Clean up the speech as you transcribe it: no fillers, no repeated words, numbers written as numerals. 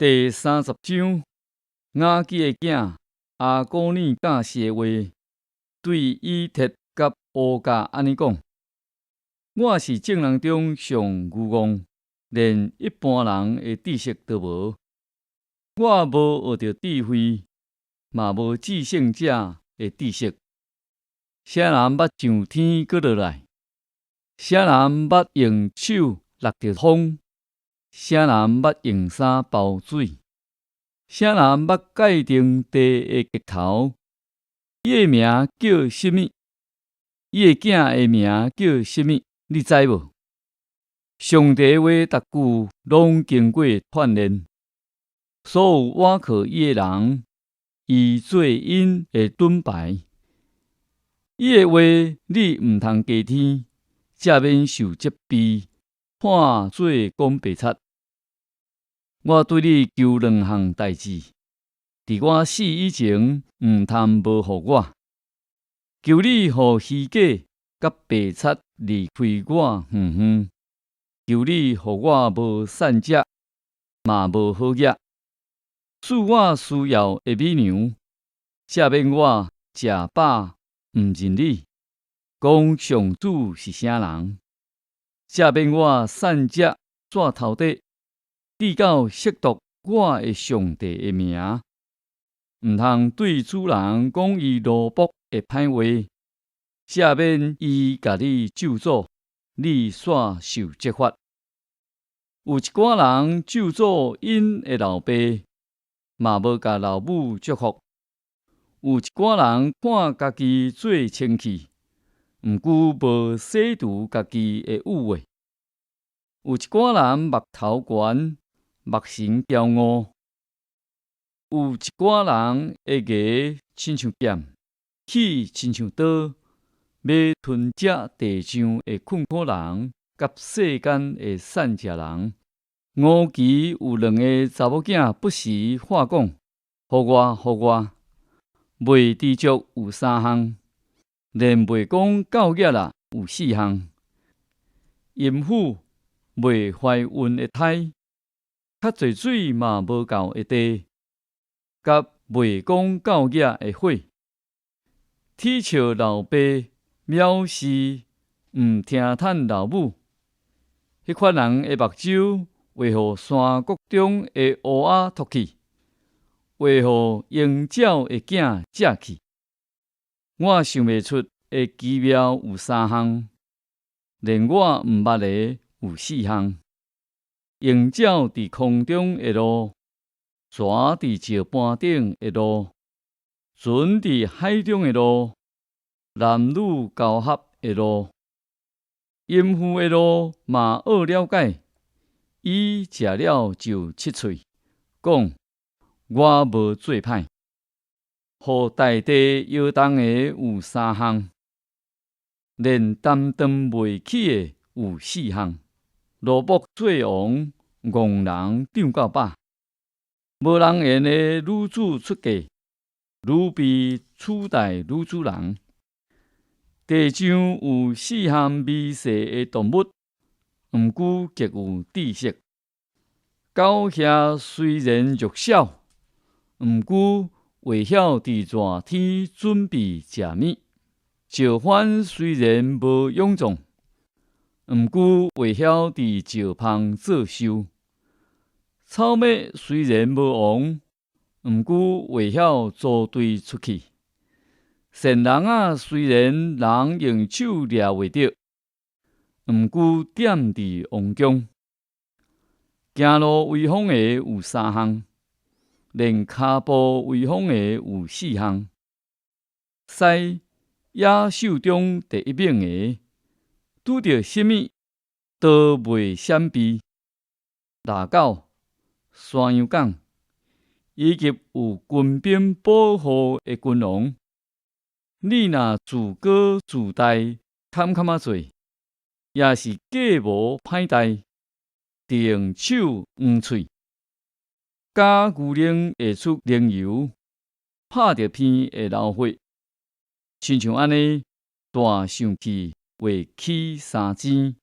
第30章，雅基的囝亞古爾教示的話，對以鐵佮烏甲按呢講：我是眾人中上愚戇，連一般人的知識都無。我無學著智慧，嘛無至聖者的知識。啥人捌上天閣落來？啥人捌用手搦著風？啥人捌用衫包水？啥人捌界定地的極頭？伊的名叫啥物？伊的囝的名叫啥物？你知無？上帝的話逐句攏經過鍛鍊，所有倚靠伊的人，伊做𪜶的盾牌。伊的話你毋通加添，才免受責備，判做講白賊。我對你求兩項代誌，佇我死以前，毋通無予我。求你予虛假佮白賊離開我遠遠。求你予我無散食，嘛無好額，賜我需要的米糧，才免我食飽毋認你，講上主是啥人？才免我散食紙頭底，直到褻瀆我的上帝的名。毋通對主人講伊奴僕的歹話，才免伊共你咒詛，你煞受責罰。有一寡人咒詛𪜶的老爸，嘛無共老母祝福。有一寡人看家己做清氣，毋過無洗除家己的污穢。有一寡人目頭懸，目神驕傲。有一寡人的牙親像劍，齒親像刀，欲吞食地上的困苦人，佮世間的散食人。吳其有兩个查某囝，不時話講：予我，予我。袂知足有三項，連袂講夠額啦有四項。淫婦袂懷孕的胎，較濟水嘛無夠的地，佮袂講夠額的火。恥笑老爸，藐視毋聽趁老母，彼款人的目睭會予山谷中的烏鴉啄去，會予鷹鳥的囝食去。我想袂出的奇妙有三項，連我毋捌的有四項。鷹鳥佇空中的路，蛇佇石盤頂的路，船佇海中的路，男女交合的路，淫婦的路嘛惡了解。伊食了就拭喙，講我無做歹。予大地搖動的有三項，連擔當袂起的有四項。奴僕做王，戇人長到飽。無人緣的女子出嫁，女婢取代女主人。地上有四項微細的動物，毋過極有知識。狗鴟雖然弱小，毋過會曉佇熱天準備食物。石帆雖然無勇壯，毋過會曉佇石縫做岫。草馬雖然無王，毋過會曉組隊出去。善人仔雖然人用手掠袂著，毋過踮佇王宮。行路威風的有三項，連跤步威風的有四項。獅野獸中第一猛的，拄著啥物都袂閃避。獵狗、山羊犅，以及有軍兵保護的君王。你若自高自大，崁崁仔做，抑是計謀歹代，定手黃喙，絞牛奶會出奶油，拍著鼻會流血，親像按呢，大受氣會起三尖。